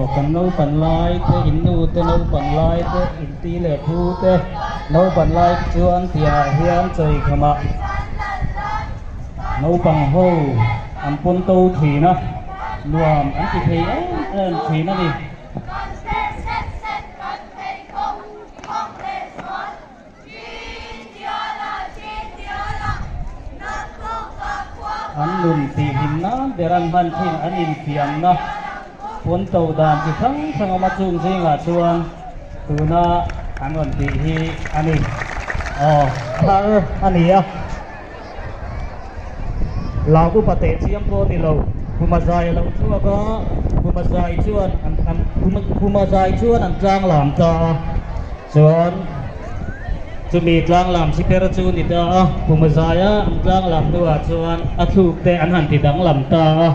Kan naupan lai te, in nu te naupan lai te, in pi leh pu te naupan lai chuan piahah hian chawikhamah naupang ho an pawn to thin a, nuam an ti thei em em thin a ni. An nun tihhlim nan ber an hman thin an infiamna pawn to dan chi hrang hrang awm a chung zingah chuan tuna an rawn tih hi a ni. Aw thar a ni a. Lau upa teh chiam pawh a ni lo. Khuma zai a lo chhuak a, khuma zai chuan an an khuma zai chuan an tlang lam ta a. Chuan chumi tlang lam si ber chu ni ta a, khuma zaia an tlang lam hnuah chuan a thluk te an han ti danglam ta a.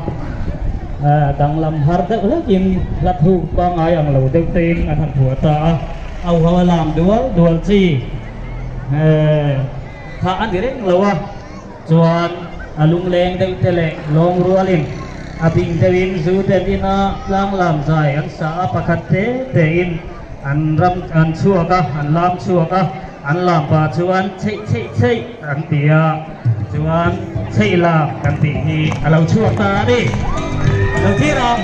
Danglam har deuh hlekin hla thluk pangngai ang lo deuh tein an han phuah ta a. Au ho a lam dual dual chi. Kha a ni reng lo a, chuan a lungleng deuh te leh lawng rualin a bing deuhin zu ten ina tlang lam zai an sa a, pakhat te tein an ram an chhuak a, an lam chhuak a, an lam pah chuan chheih chheih chheih an ti a, chuan chheih lam kan tih hi a lo chhuak ta a ni. Lo thlir ang.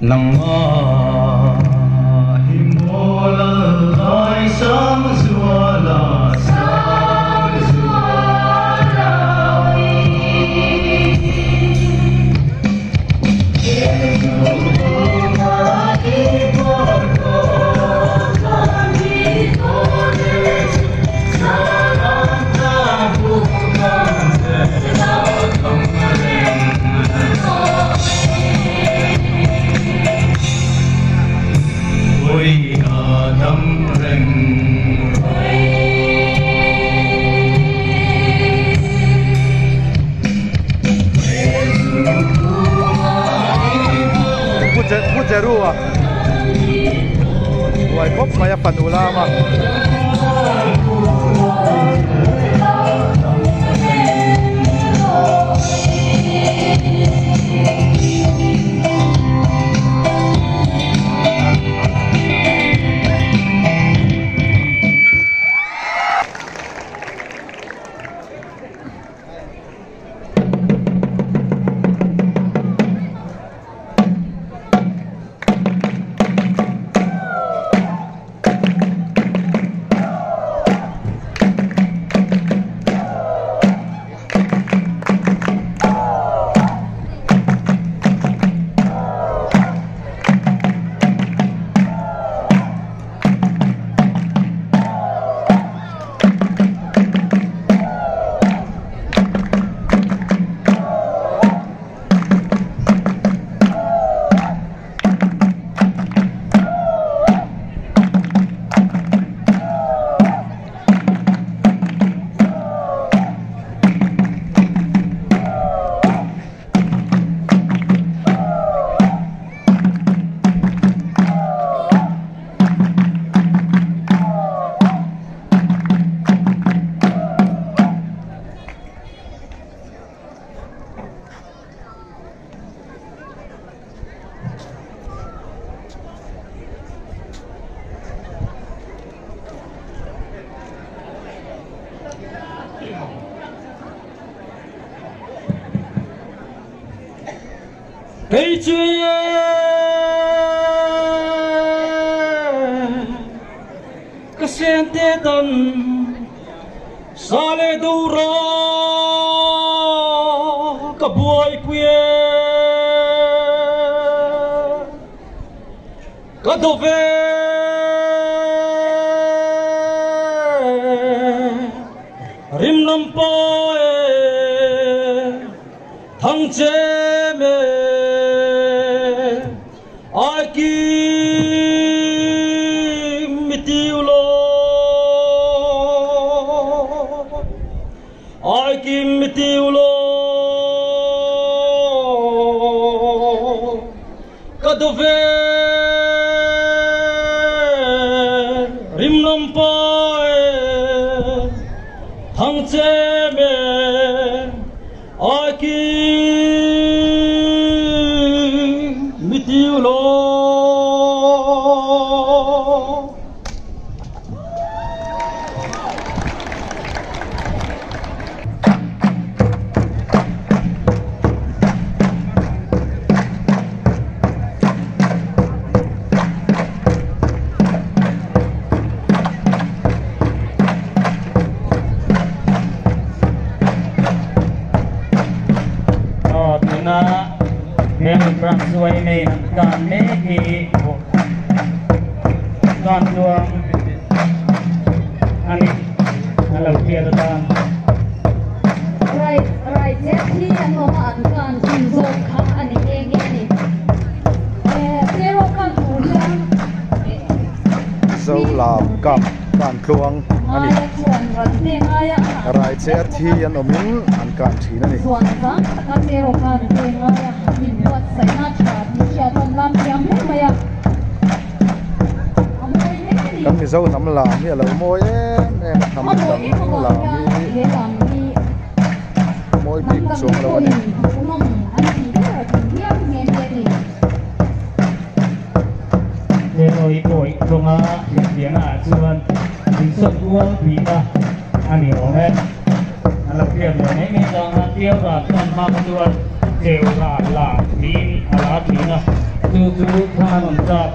Nangmah hi maw Lallai Sangzuala Sangzuala Pu Jeru a buai khawp mai a fanu lam a. Kei chu ka sen te dan sa le do ra ka buai pui e ka do ve rim lam pa e thang che me ai kim mi tiu lo ai kim mi tiu lo ka do ve rim lam pa e thang che me ai kim mi tiu lo. Zo lam kap kan tluang ani rai che a thi an awmin an kan thin ani. Kan Mizo hnam lam hi a lo mawi em em a hnam dang lam hi mawi bik chuang lo ani. Loi pawih tlawnga hliampiangah chuan insawt ual tihna a ni awm e. A lo hriat leh mai mai chang a, Tiau ral chuan hma kha chuan Cheu ral la tiin a la thin a. Chu chu thang an awm chak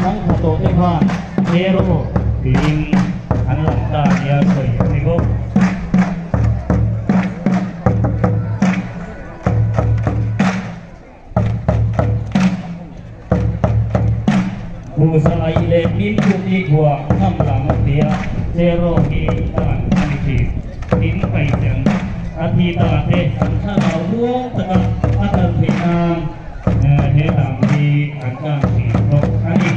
thang tha tawh te khan Hero tiin an lam ta nia sawi a ni bawk. Buhzai leh Mimputi khua kham lam a ti a, Cheraw hi tan a ni thin. Thing paihcheng a thi ta te an thlarau muang taka a kal theih nan he lam hi an tan thin bawk a ni.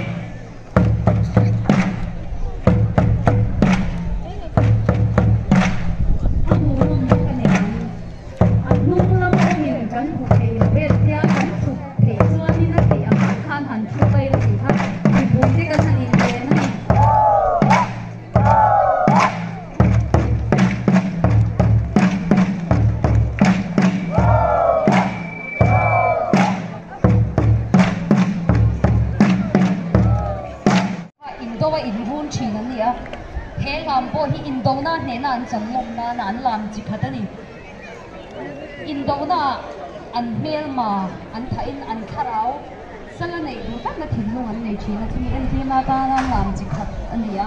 A hmuhnawm bawk a ni ang. A hnung lam awmin kan hmu thei lo e tia kan chhuk theih chuanin a theih ang ang khan han thu ta ila tih kha mipui te kan han inven a ni. Indo a inrun thin an ni a, he lam pawh hi indona hnehna an chan lawm nana an lam chi khat a ni. Indonaah an hmelma an thahin an thlarau sala neih duh tlatna thinlung an nei thin a, chumi entirna atana an lam chi khat a ni a.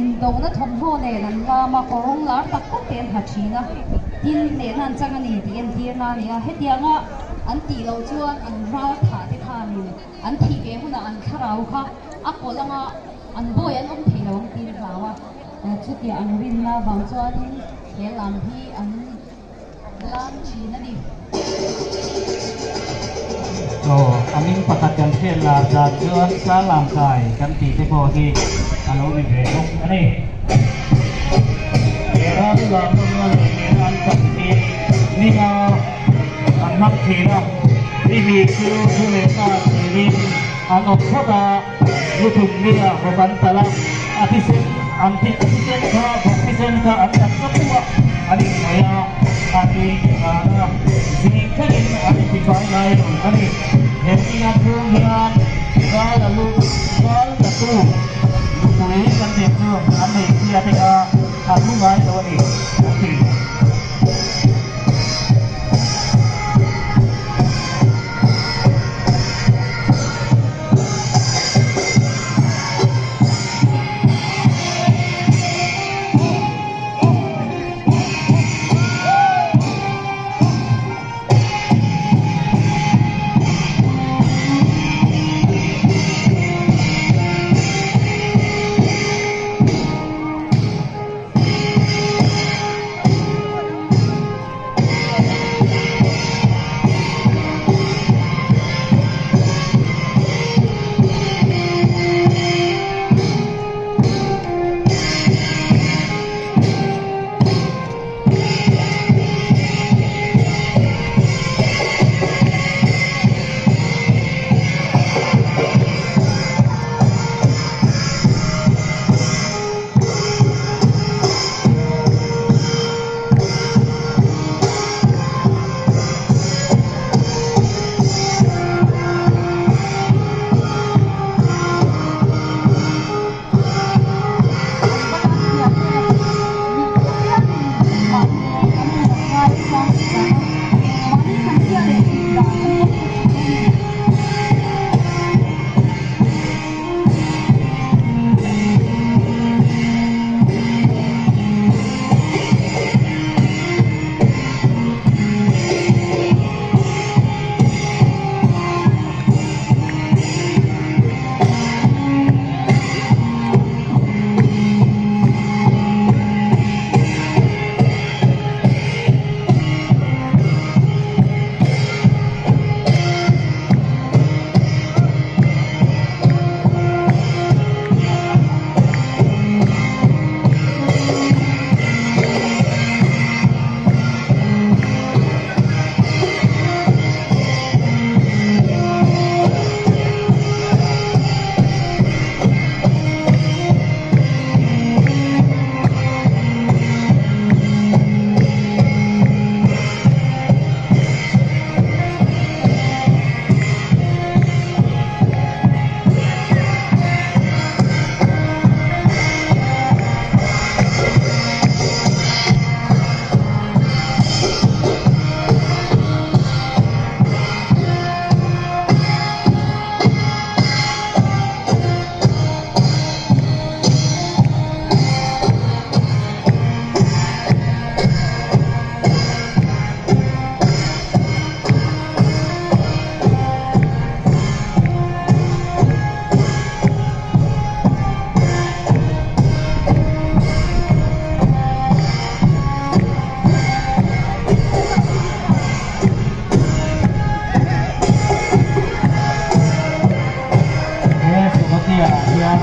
Indona thawmhnaw nen an lam a, kawrawng lar tak tak te an ha thin a, tin hnehna an chang a ni tih entirna a ni a. Hetianga an tih loh chuan an ral thah te khanin an thih ve hunah an thlarau kha a kawlh anga an bawi an awm thei lo ang tiin hlau a. Chutiah an rinna avang chuanin he lam hi an lam thin a ni. Aw, a ming pakhat kan hriat lar dan chuan Tlang kai kan tih te pawh hi a lo ni ve bawk a ni. He ram lam rawng leh nena an chak hi ninga an hmang thin a, ni hnih chu thu leh ta thlirin an awm phawt a. Luthum nia bawk an talh a, a thisen an thi a thisen kha bawk thisen kha an taksa pumah an inhnawih a, a tui nghal a, zing thlengin an intifai ngai lo a ni. He nia chhung hian ral a lu ral la tu nupui kan tih chu an hmeichhia te kha an mu ngai lo a ni an ti.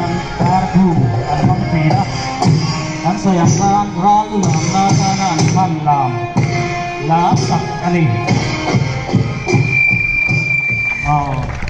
nan darbu an hmang thin a, an sawi ang khan ral lu lamna atana an hman lam lar tak a ni. Aw.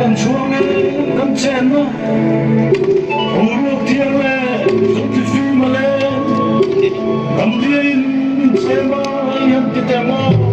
Kan chhuang e kan chenna Boruak thiang leh Zothifim a leng Ramriain min chhem a i han ti teh maw?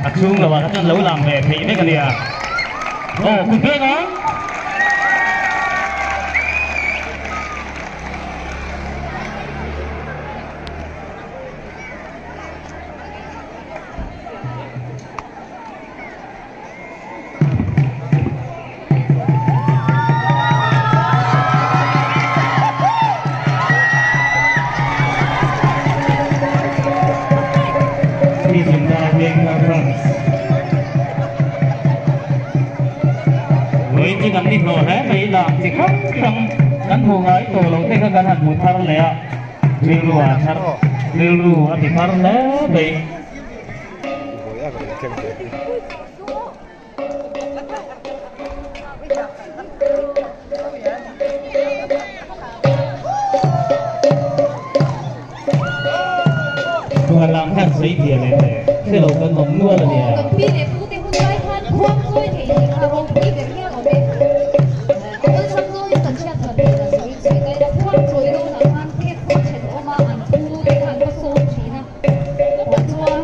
A chhung lo ah chuan lo lang ve theih vek a nia. Aw kut vek ang. Kan ni hlawh hle mai lam chi hrang hrang kan hmu ngai tawh lo te kha kan han hmu thar leh a rilru a thar rilru a ti thar hle mai. Lam khan sawi thiam em le hre lo kan awm nual a nia. Kan pi leh pu te hun lai khan khuang chawi thei tih kha ropui ber hial awm e. Awlsam zawngin kan hriat thiam theih dan turin sawi ta ila khuang chawi dawnah khan phek pawh then awm a an thu te kha an va sawm thin a. Chuan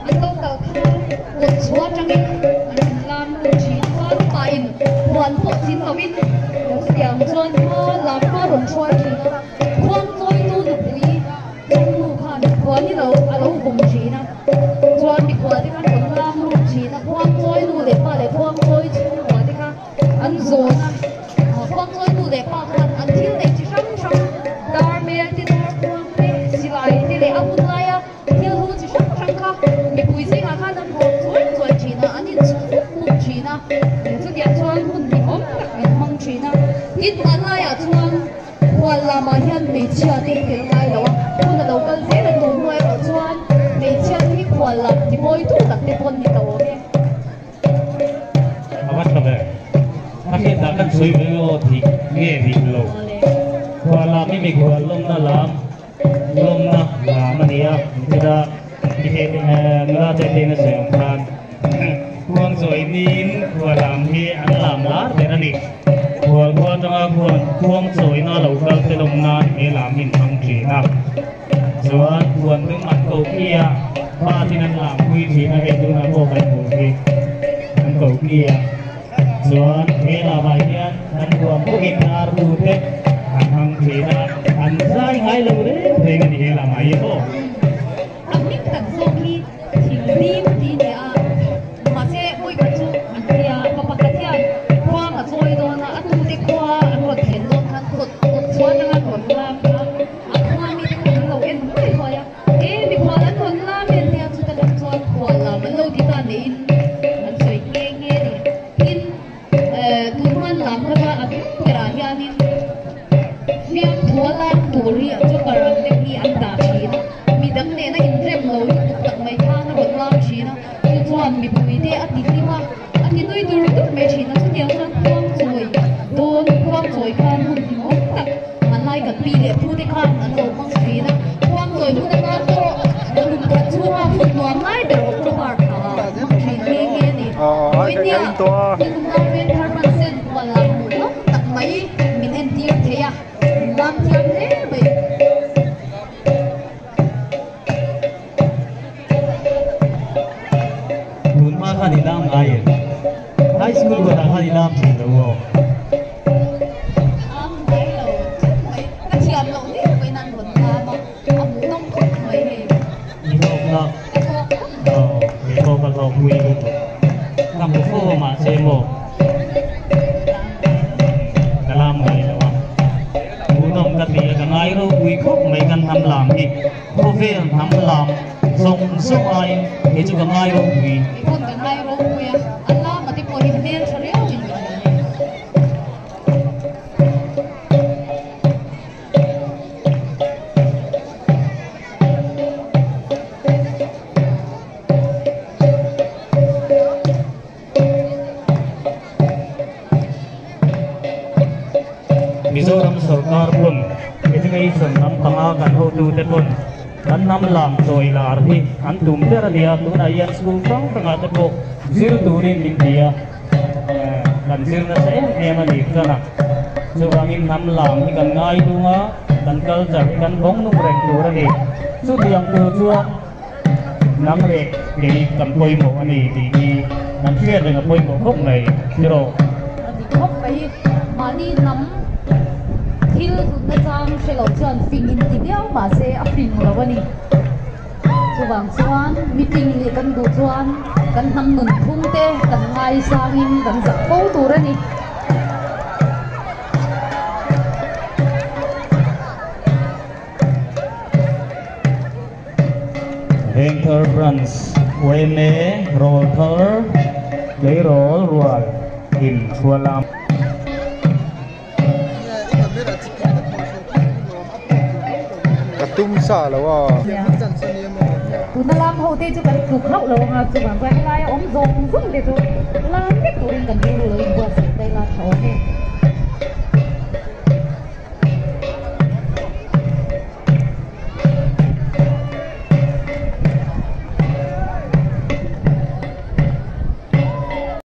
an lo kal khan kawt chhuah atangin an rawn lam lut thin khan pahin huan pawh chin lovin chutiang chuan hma lam hma rawn hruai thin a. Khuang chawitu nupui chungnu khan khuan hi lo a lo vawm thin a. Chuan mikhual te khan rawn lam lut thin a. Khuang chawi nu leh pa leh khuang chawi chhungkua te kha an zawn a. Khuang chawi nu leh pa khan an thil neih chi hrang hrang dar mel te dar khuang te silai te leh a hun laia thil hu chi hrang hrang kha mipui zingah khan an rawn chawi chawi thin a an inchhuk lut thin a. Chutiang chuan hun hlimawm tak an hmang thin a. Tin hmanlaiah chuan khual lamah hian hmeichhia te tel ngai lo a hun a lo kal zel a tun hnuai erawh chuan hmeichhia te hi khual lam ti mawi tu tak te pawn ni tawh awm e. A va tha ve. A hriat dah kan sawi ve aw dik nge dik lo. Khual lam hi mikhual lawmna lam lawmna lam a ni a. Chutah nula te te na sawi ang khan khuang chawi niin khual lam hi an lam lar ber a ni. Khual khua atanga khuan khuang chawina lo kal te lawm nan he lam hi an hmang thin a. Chuan khuan dum an ko khi a pa tin an lam pui thin a hei tunah pawh kan hmuh hi an ko khi a. Chuan he lamah hian an huam bawkin ar tu te an hmang thin a an zai ngai lo reng reng a ni he lamah hi aw. A hming tak zawk hi thing lim ti ni a mahse pawi khat chu an tia pa pakhat hian khuang a chawi dawn a a tu te khua an rawn thlen dawn khan kawt kawt chhuah atanga an rawn lam kha a khua mi te khan an lo en huai huai a e mikhual an rawn lam em nia chuta tang chuan khual lam an lo ti ta niin an sawi nghe nghe ni. Tin tun hman lam kha chuan a hming berah hianin fiam thua lam tur hi joker ang deuh hi an dah thin a. Midang nena inrem lo lutuk tak mai khan a rawn lam thin a. Chu chuan mipui te a ti hlim a a ti nui dur dur mai thin a. Chutiang chuan khuang chawi dawn khuang chawi khan hun hlimawm tak hmanlai kan pi leh pu te khan an lo hmang thin a. Khuang chawi hun atan pawh kum khat chhunga hun nuam ngai ber October thla hmang thin nghe nghe a ni. Vawinia nikum naupen thar hman sen khual lam hmuh hlawm tak mai min entir thei a lam thiam hle mai. Tun hma khan i lam ngai em? High school kawtah khan i lam thin lo aw. Am ngai lo mai ka thiam loh hle mai nan rawn lam a. Kan hnam lam hi khawvel hnam lam zawng zawng aiin kei chu ka ngai ropui. Kei pawn ka ngai ropui a, a lama te pawh hi hmel tha riau in ka hria. Mizoram sorkar pawn Education lampanga kan hotute pawn kan hnam lam chawi lar hi an tum ber a nia, tunah hian school hrang hrangah te pawh zir turin min ti a, kan zir nasa em em a ni tana. Chuvangin hnam lam hi kan ngai tung a, kan culture hi kan vawng nung reng tur a ni. Chutiang tur chuan. Nang leh kei kan pawimawh a ni tih hi kan hriat reng a pawimawh khawp mai tiraw? A dik khawp mai. Mahni hnam thil hlutna chang hre lo chuan fing in ti viau mahse a fing lo a ni. Chuvang chuan meeting nih kan duh chuan kan hnam nun phung te kan ngaisangin kan zah fo tur a ni. Vengthar Branch yma Rawlthar Tleirawl Rual in Thualam. Ka tum sa lo a. Tuna lam ho te chu kan tluk hauh lo anga chuvang chuan helai a awm zawng zawng te chu lam vek turin kan ring.